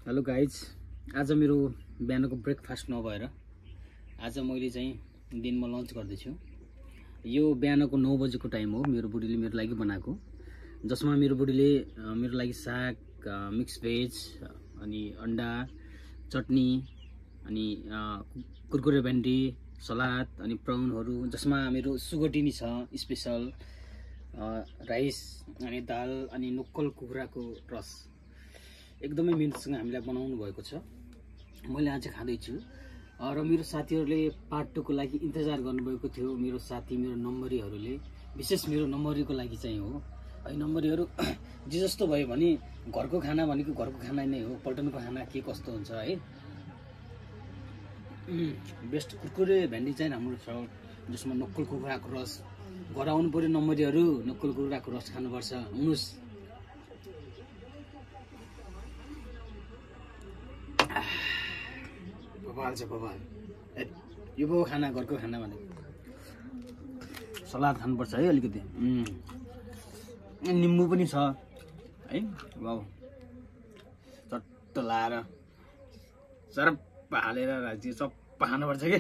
Hello guys, आज मेरो बिहानको ब्रेकफास्ट नभएर आज मैले चाहिँ दिनमा लन्च गर्दैछु। यो बिहानको 9 बजेको टाइम हो। मेरो बुढीले मेरो लागि बनाएको, जसमा मेरो बुढीले मेरो लागि साग, मिक्स भेज अनि अन्डा, चटनी अनि कुरकुरे भेन्डी, सलाद अनि प्राउनहरू, जसमा मेरो सुगटिनी छ स्पेशल, राइस अनि दाल अनि नक्कल कुखुराको रस एकदमै मिहिनेतसँग हामीलाई बनाउनु भएको छ। मैले आज खाँदैछु र मेरो साथीहरूले पार्ट 2 को लागि इन्तजार गर्नुभएको थियो। मेरो साथी, मेरो नम्बरीहरूले, विशेष मेरो नम्बरीको लागि चाहिँ हो है। नम्बरीहरू जे जस्तो भयो भने घरको खाना भनेको घरको खाना नै हो। पल्टनको खाना के कस्तो हुन्छ है। बेस्ट कुरकुरे भेन्डी चाहिँ राम्रो छ, जसमा नक्कल कुखुराको रस। घर आउनु पर्यो नम्बरीहरू, नक्कल कुखुराको रस खानुपर्छ। हुनुहोस्। बबाल छ बबाल। यो पो खाना, घरको खाना भनेको। सलाद खानुपर्छ है अलिकति। निम्बु पनि छ है। वाउ, चट्ट लाएर सरप्प हालेर चाहिँ सप्प खानुपर्छ के।